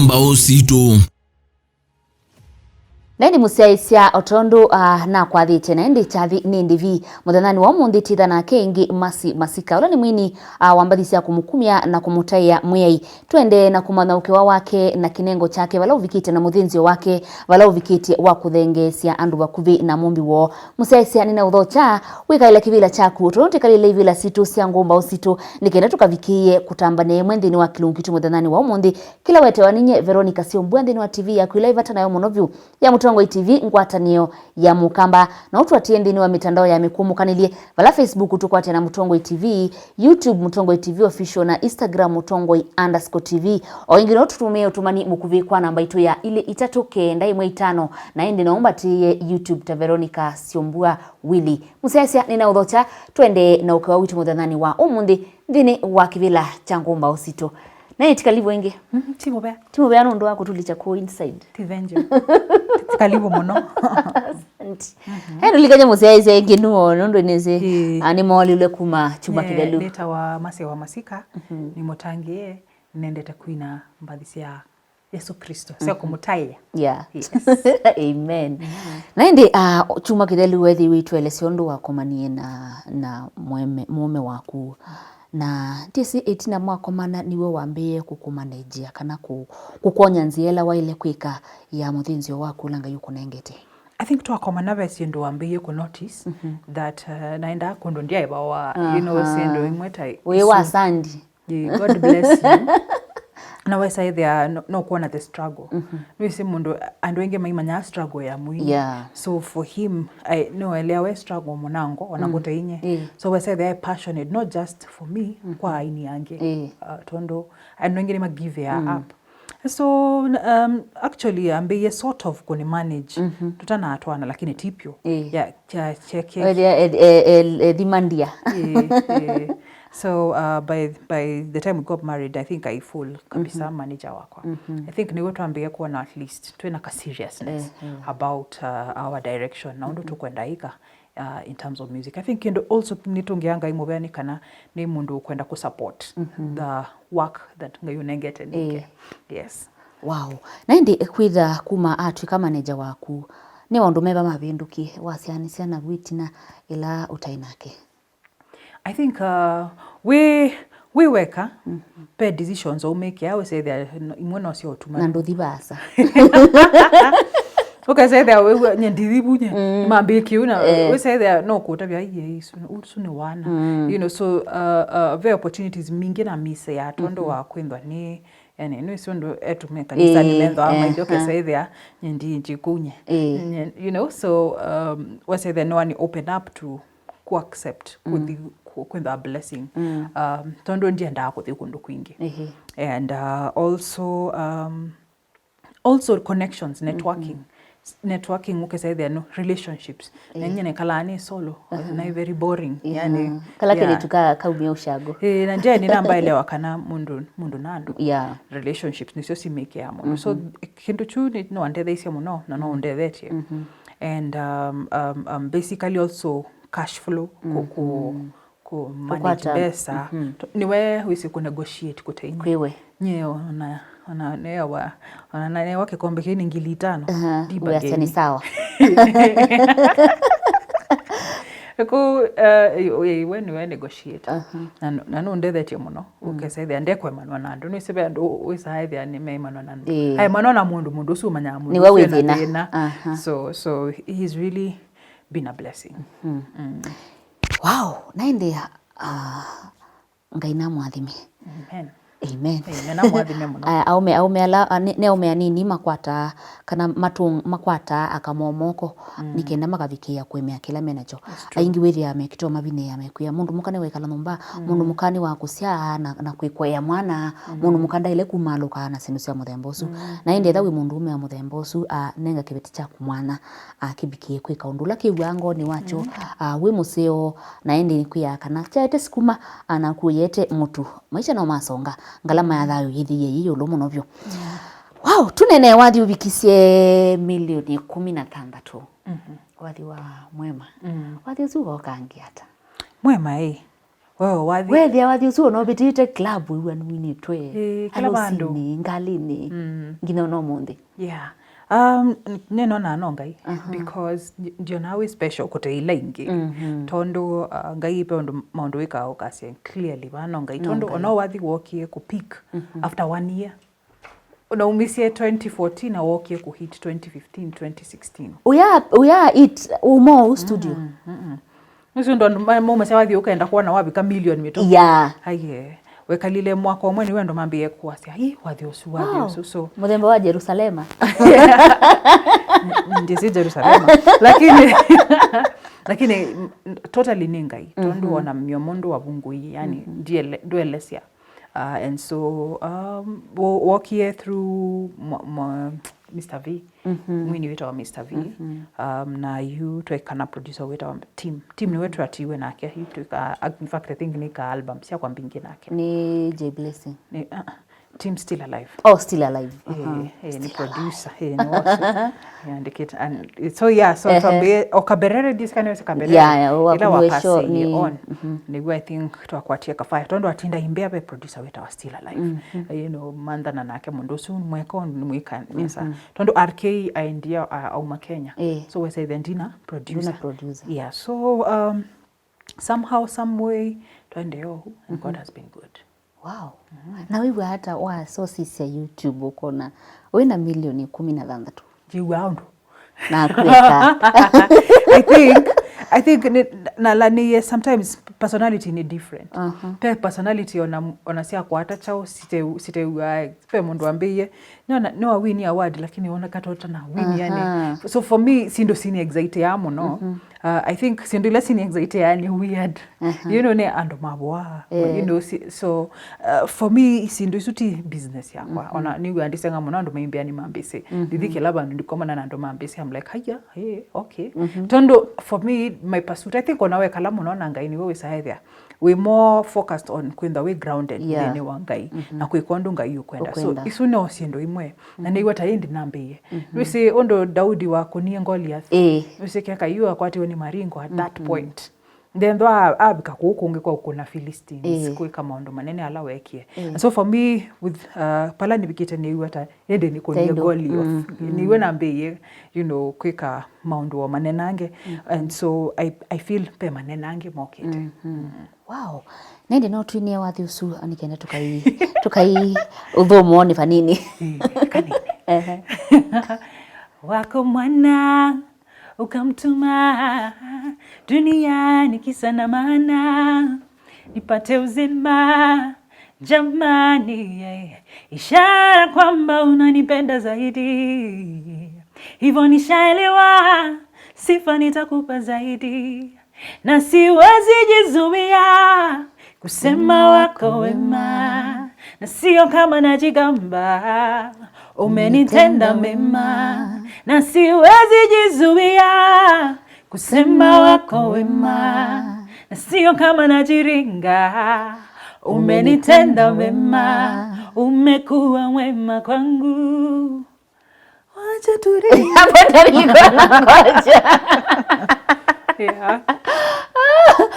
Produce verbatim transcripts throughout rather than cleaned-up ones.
Mbaũ sitũ. Na ĩndĩ mũsyaĩĩsya, o tondũ, ah, nakwathĩte, na ĩndĩ kyathi nĩ ndĩvi. Mũthenyanĩ wa ũmũnthĩ tĩtha nake ĩngĩ Mercy Masika, ũla nĩ mwini, ah, wa mbathi sya kũmũkumya na kũmũtaĩa Mwĩai. Tũendee na kũmanya ũkewa wake na kĩnengo kyake, vala ũvikĩte na mũthĩnzĩo wake, vala ũvikĩtye wa kũthengeesya andũ vakuvĩ na Mũmbi woo. Mũsyaĩĩsya nĩnaũthokya, wĩkaĩle kĩvĩla kyaku, o tondũ twĩkalĩle ivĩla sitũ sya ngũmbaũ sitũ, nĩ kenda tũkavikĩĩe kũtamba na ĩmwe nthĩnĩ wa kĩlungu kitũ mũthenyanĩ wa ũmũnthĩ, kĩla wetewa ninyie Veronica Syombua nthĩnĩ wa T V yaku ĩla ĩvata nayo mũno vyũ ya Mũtongoi T V, ngwatanĩo ya Mũkamba. Na ũtũatĩĩe nthĩnĩ wa mĩtandao ya mĩkũmũkanĩlye, vala Facebook tũkwatĩana Mũtongoi T V, YouTube Mũtongoi T V Official, na Instagram Mũtongoi underscore T V. O ĩngĩ no tũtũmĩe ũtũmani mũkuvĩ kwa namba itũ ya ilĩ itatũ kenda ĩmwe itano, na ĩndĩ no ũmbatĩĩe YouTube ta Veronica Syombua Willy. Mũsyaĩĩsya nĩnaũthokya, tũendee na ũkewa witũ mũthenyanĩ wa ũmũnthĩ nthĩnĩ wa kĩvĩla kya ngũmbaũ sitũ. Na ĩtikalivu ĩngĩ. Mhm, ti mũvea. Ti mũvea nũndũ wa kũtũlikya kũu inside. Ti venjo. Ti kalivu mũno. Asante. He ndũlikany'a mũsyaĩĩsya ĩngĩ nũũ nũndũ nĩsĩ, ĩĩ, ah, nĩmoolilwe kuma kyumwa kĩthelu. Nĩtawa Mercy wa Masika, nĩ mũtangĩĩe, nendete kwina mbathi sya Yesu Kristo, sya kũmũtaĩa. Yeah. Yes. Amen. Na ĩndĩ, ah, kyumwa kĩthelu weethĩiwe ũitũelesya ũndũ wakomanie na, na mũũme, mũũme waku. Na ndĩsĩ ĩtina mwakomana nĩwe wambĩĩe kũkũmanenjĩa kana kũ-, kũkwony'a nzĩa ĩla waĩle kwĩka ya mũthĩnzĩo waku ũla Ngai ũkũnengete? I think twakomana ve syĩndũ wambĩĩe kũ notice that, uh, naendaa kũndũ ndyaĩvawa, you know, syĩndũ imwe ta wĩ wa isu. Sandi. Yeah, God bless you. Na wesa ĩthĩa no, no kuona the struggle. Nĩwĩsĩ mũndũ, andũ aingĩ maimanyaa struggle ya mwĩĩ. Yeah. So for him, I, no elea we struggle mũnango, ona kũte inye. Yeah. So wesa ĩthĩa e passionate, not just for me, kwa aini angĩ. Yeah. Uh, tondũ andũ aingĩ nĩma give ya up. So, um, actually, ambĩie sort of kũni manage. Tũtanatwana, lakini ti pyo. Yeah. Yeah, kya, kya, kya, ethima ndia. Eh, eh. So, uh, by, by the time we got married, I think I full kabisa manager wakwa. I think nĩw'o twambĩie kuona at least twĩna ka seriousness about, uh, our direction na ũndũ tũkwenda ĩka, uh, in terms of music. I think kĩndũ also nĩtũngĩa Ngai mũvea nĩ kana nĩ mũndũ ũkwenda kũ support the work that Ngai ũnengete nĩke. Yes. Wow. Na ĩndĩ kwĩtha kuma atw'ĩka manager waku, nĩ maũndũ meva mavĩndũkie wasyaanĩsya naw'o ĩtina ĩla ũtaĩ nake? I think, uh, wĩ, wĩ weka, ve decisions ũmĩkĩa, wĩsethĩa imwe no sya ũtuma. Na ndũthi vaasa. Ũkesethĩa wĩw'a nye ndithi vu nye, mambĩkie ũu na wĩsethĩa no kũtavya, "Ai, ai, ũsu, ũsu nĩ wana." You know, so, uh, uh, ve opportunities mingĩ na misea tondũ wa kwĩnthwa nĩ, yani, nĩwĩsĩ ũndũ etume kanisa nĩmenthwa maitho, ũkesethĩa nye ndi njĩ kũu nye. Nye, you know, so, um, wesethĩa nĩ wani open up to ku accept kũthi ku- kwĩthwa a blessing. Um, tondũ ndiendaa kũthi kũndũ kwingĩ. And, uh, also, um, also connections, networking. Networking, ũkesa ĩthĩa no relationships. Na nyie nekalaa nĩ solo, na very boring. Yani, kala kelĩtu ka kaumia ũshago. Eh, na ndiaĩ nĩnambaelewa kana mũndũ, mũndũ na andũ. Yeah. Relationships nĩsyo simĩkĩaa mũno. So kĩndũ kyu nĩ no andetheisye mũno na no ũndethetye. And, um, um, um, basically also cash flow, ku, ku, ku manage mbesa. Nĩwe wĩsĩ ku negotiate kũteini. Kwĩwe. Nye ona, ona newa, ona newa kĩkombe kĩu nĩ ngili itano. Aha, ndiba ũyasya nĩ sawa. Ku, uh, we nĩwe negotiate. Na, na nũndethetye mũno. Ũkesa ĩthĩa ndekwemanwa na andũ. Nĩwĩsĩ ve andũ wĩsaa ĩthĩa nĩmemanwa na andũ. Aemanwa na mũndũ, mũndũ ũsu ũmanyaa mũndũ nĩwe ũsu wĩ ena thĩna. So, so he's really been a blessing. Wow, na ĩndĩ, ah, Ngai namwathime. Amen. Amen. Amen. Amwathime mũno. Aya, aume, aume ala, a, nĩ, nĩ aume anini makwataa, kana matung-, makwataa aka moo moko, nĩ kenda makavikĩĩa kũĩmĩa kĩla menakyo. Aingĩ wĩthĩaa mekĩte o mavinĩĩa mekwĩa, mũndũ mũka nĩwekala nyũmba, mũndũ mũka nĩ wa kũsyaa na, na kwĩkũea mwana, mũndũ mũka ndaĩle kumaalũka na syĩndũ sya mũthemba ũsu. Na ĩndĩ etha wĩ mũndũũme wa mũthemba ũsu, a, nenga kĩveti kyaku mwana, a, kĩvikĩe kwĩka ũndũ ũla kĩw'aa ngoonĩ wakyo, a, wĩ mũseo, na ĩndĩ nĩkwĩaa kana kyaete sukuma, a, naku ũyete mũtu. Maisha no masonga, ngalama ya thayũ yĩthĩie yĩ ĩũlũ mũno vyũ. Wow, tũneenee wathi ũvikisye milioni ĩkũmi na thanthatũ. Wathi wa Mwema. Wathi ũsu ũka ũkangĩ ata? Mwema ĩ. Wewe wathi. Wethĩa wathi ũsu ona ũvĩtĩte club wĩw'a nĩwinĩtwe. Ĩĩ, kĩla vandũ. Harusinĩ, ngalĩnĩ, mm, nginya ona ũmũnthĩ. Yeah. Um, n-, nĩnonaa no Ngai, aha, because ndi-, ndionaa wĩ special kũte ila ingĩ. Mhm. Tondũ, uh, Ngai pe ũndũ, maũndũ wĩkaa ũkasya clearly, vaa no Ngai. No Tondũ Ngai. Ona wathi wokie kũ peak, mhm, after one year. Unaumisye twenty fourteen na wokie kũ hit twenty fifteen, twenty sixteen. Uya, uya it umo u studio. Mm, mm, mm. Nĩsio ndo andũ ma-, maumasya wathi ũkaenda kuona wavika million mĩtũ. Yeah. Aiye. Wekalile mwaka ũmwe nĩwe andũ mambĩĩe kuasya, "Ĩ, wathi ũsu, wathi, wow, ũsu." So mũthemba wa Jerusalema. Ndisi Jerusalema. Lakini, lakini, mm, totally nĩ Ngai. Tondũ, mhm, ona mio mũndũ wavungui, yani, mhm, ndiele-, ndwelesya. Uh, and so, um, wo-, wokie through mwa-, mwa-, Mister V. Mhm. Mwini wĩtawa Mister V. Mhm. Um, na yu twekana producer wĩtawa Tim. Tim nĩwe twatiwe nake. Yu twĩka, in fact, I think nĩka album syakwa mbingĩ nake. Nĩ Jay Blessing. Nĩ, uh, Tim Still Alive. Oh, Still Alive. Eh, aha, eh, nĩ Still Alive. Producer. Eh, nĩ wasu. Yandĩkĩte. And so, yeah, so, ehe, twambie, o Kaberere, this kind of Kaberere. Yeah, yeah, ila wakumwesho wakasi ni on. Mhm. Nĩguo I think twakwatie kafaya. Tondũ atinda imbea ve producer wĩtawa Still Alive. Mhm. You know, manthana nake mũndũ ũsu mweka ũndũ nĩmwĩka nesa. Mhm. Tondũ R K aendia, uh, auma Kenya. Eh. So we say then ndina producer. Ndina producer. Yeah, so, um, somehow, some way, twende ohu, and God, mhm, has been good. Wow. Mhm. Na wĩw'a ata wasosisya YouTube ũkona wĩna milioni kũmi na thanthatũ? Njiw'a ũndũ. Na kwĩka. I think, I think ni, na la ni, yes, sometimes personality ni different. Aha. Pe personality ona, ona syakwata chao site, sitew'a, pe mũndũ ambĩie, nĩona, nĩwa win award, lakini wona katota na win, yani. Aha. So for me, sindu sini excite ya mũno. Mhm. Uh, I think sindu ila sini excite ya ni weird. Aha. You know, ne andũ mavoa. Eh. You know, si-, so, uh, for me, sindu isu ti business yakwa. Mhm. Ona nĩw'a ndisenga mũno andũ maimbĩa ni mambĩsĩ. Mhm. Ndithi kĩla vandũ ndikomana na andũ mambĩsĩ, I'm like, "Haya, hey, okay." Mhm. Tondũ for me, my pursuit, I think ona wekala mũno na Ngai nĩwe wĩsaethya wĩ more focused on kwĩntha wĩ grounded, yeah, nthĩnĩ wa Ngai, mhm, na kwĩka ũndũ Ngai ũkwenda. So, ũkwenda. Isu no syĩndũ imwe. Na, mhm, nĩw'a ta ĩndĩ nambĩie. Mhm. Wĩsĩ ũndũ Daudi wakũnie Goliath. Ĩĩ. Wĩsĩ keka yu akwatiwe nĩ maringo at that, mhm, point. Ndendo a-, avika kũu kũngĩ kwa ũkũna Philistines, ĩĩ, kwĩka maũndũ manene ala wekie. Ĩĩ. And so for me, with, uh, pala nivikite nĩw'a ta ĩndĩ nĩkũnie Goliath. Mm, mm. Nĩw'a nambĩie, you know, kwĩka maũndũ o manenange. Mm. And so I, I feel pe manenange mokĩte. Mm, mm. Mm. Wow. Na ĩndĩ no twinie wathi ũsu, nĩ kenda tũkai, tũkai ũthũmũonĩ vanini. Eh, kanini. Ehe. Wako mwana, ukamtuma duniani kisa na maana, nipate uzima, jamani, yeah. Ishara kwamba unanipenda zaidi. Hivyo nishaelewa, sifa nitakupa zaidi. Na siwezi jizuia kusema wako wema, na sio kama najigamba, umenitenda mema. Na siwezi jizuia kusema wako wema, na sio kama najiringa, umenitenda mema, umekuwa mwema kwangu. Wacha tulie. Hapo ndo nilikuwa nangoja. Yeah.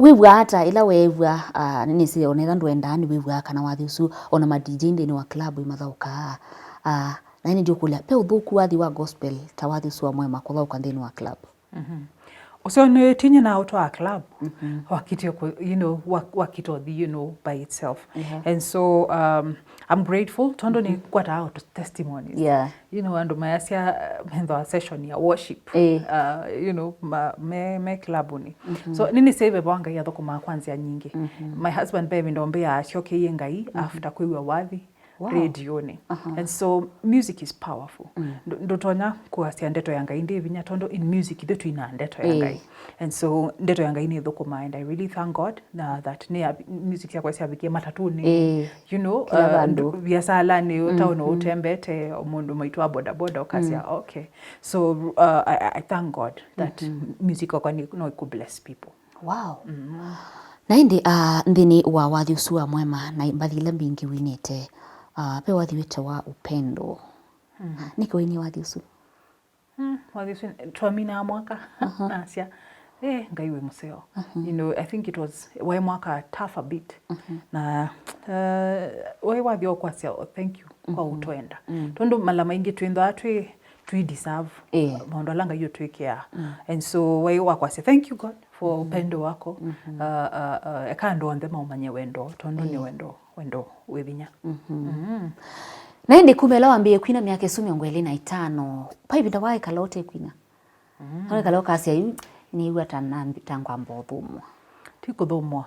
Wĩw'aa ata ĩla weew'a, ah, nĩnĩsĩ ona ĩla ndwendaa nĩwĩw'aa kana wathi ũsu, ona ma D J nthĩnĩ wa club imathaũkaa? Ah, na ĩndĩ ndiũkũlya, ve ũthũku wathi wa gospel ta wathi ũsu wa Mwema kũthaũka nthĩnĩ wa club? Mhm. Ũseo nĩ tinye na ũtwaa club, mhm, wakitio ku-, you know, wa-, wakitothi, you know, by itself. Yeah. And so, um, I'm grateful, tondũ, mhm, nĩngwataa testimonies. Yeah. You know, andũ mayasya, uh, methwa session ya worship. Eh. Uh, you know, ma-, me, me club-nĩ. Mhm. So, nĩnĩsĩ veva wa Ngai athũkũmaa kwa nzĩa nyingĩ. Mhm. My husband ve ĩvinda ũmbĩaa asyokeie Ngai, mhm, after kwĩw'a wathi. Wow. Redioni. Aha. And so music is powerful. Mm. Ndũ-, ndũtonya kũasya ndeto ya Ngai ndĩ vinya, tondũ in music ithyĩ twina ndeto ya, eh, Ngai. And so ndeto ya Ngai nĩ ĩthũkũmaa, and I really thank God na that nĩ ya, music syakwa syavikie matatũnĩ. Eh. You know, kĩla, uh, vandũ, ndũ-, viasalanĩ, mm, taũnĩ, mm, ũtembete, o mũndũ maitũ wa boda boda ũkasya, mm, okay. So, uh, I, I, I thank God that, mm-hmm, music wakwa nĩ, no ĩkũ bless people. Wow. Mm. Na ĩndĩ, ah, nthĩnĩ wa wathi ũsu wa Mwema na mbathi ila mbingĩ winĩte, ah, ve wathi wĩtawa Upendo. Mm. Nĩkĩ wainie wathi ũsu? Mm, wathi ũsu, twaminaa mwaka, aha, nasya, Eh, Ngai wĩ mũseo. You know, I think it was, waĩ mwaka tough a bit. Na uh, waĩ wathi o kwasya, "Oh, thank you kwa ũtwenda." Tondũ mala maingĩ twĩnthaa twĩ, twi deserve maũndũ ala Ngai ũtwĩkĩaa. And so waĩ wa kwasya, "Thank you God for upendo wako." Uh, uh, uh, eka andũ onthe maũmanye wendo, tondũ nĩ wendo, wendo wĩ vinya. Na ĩndĩ kuma ĩla wambĩĩe kwina myaka ĩsu mĩongo ĩlĩ na ĩtano, vai ĩvinda waĩkala ũte kwina? Kana wĩkala ũkasya, "Yu nĩw'a ta nambi-, ta ngwamba ũthũmũa"? Ti kũthũmũa.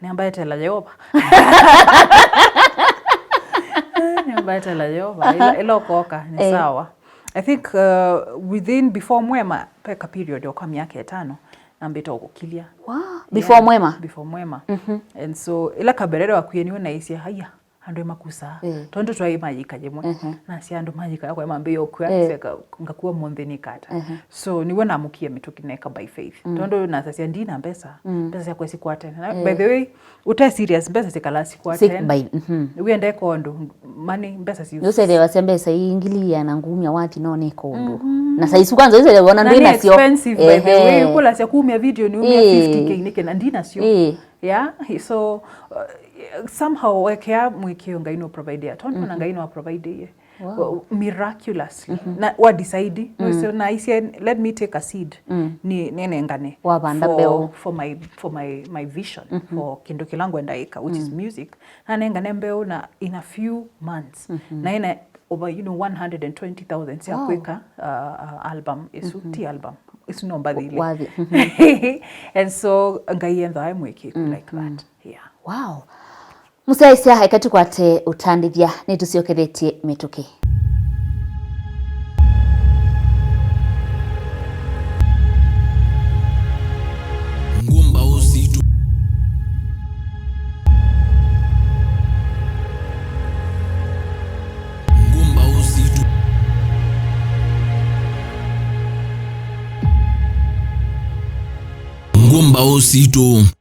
Nĩamba etela Yeova. Nĩamba etela Yeova. Ĩla, ĩla ũkoka, nĩ sawa. I think uh, within, before Mwema, peka period ya kwa myaka ĩtano, nambĩte ũkũkilya. Wow. Before Mwema? Before Mwema. And so, ĩla kaberere wakuie nĩwe naisye, "Haya, andũ emakusaa." Tondũ twaĩ mayika yĩmwe. Nasya andũ mayika yakwa mambĩĩa ũkua, seka ngakua mũnthĩ nĩkata. So nĩw'o namũkie mĩtũkĩ neka by faith. Tondũ nasasya ndina mbesa, mbesa syakwa sikwatene. Na by the way, ũte serious, mbesa sikala sikwatene. Wĩenda eka ũndũ, money, mbesa si. Nĩũsethewasya mbesa ii ngili ĩana ngumya wathi no nĩka ũndũ. Na saisu kwanza ũsethewona ndwĩ nasyo. Expensive, by the way. Ũkũlasya kumya video nĩumya fifty K nĩkĩ na ndinasyo. Yeah, so uh, somehow wekea mwĩkĩo Ngai no provide ya. Tondũ na Ngai no provide ye. Wow. Miraculously. Na wa decide, no, so na I said, "Let me take a seed." Ni nenengane. Wavanda mbeũ. For my, for my, my vision, for kĩndũ kĩla ngwenda ĩka, which is music. Na nengane mbeũ na in a few months. Na ĩna over, you know, one hundred and twenty thousand sya kwĩka uh, uh, album ĩsu, ti album. Ĩsu no mbathile. Wathi. And so Ngai enthaa e mwĩkĩku like that. Yeah. Wow. Mũsyaĩĩsya, eka tũkwate ũtandĩthya, nĩtũsyokethetye mĩtũkĩ. Ngũmbaũ sitũ. Ngũmbaũ sitũ. Ngũmbaũ sitũ.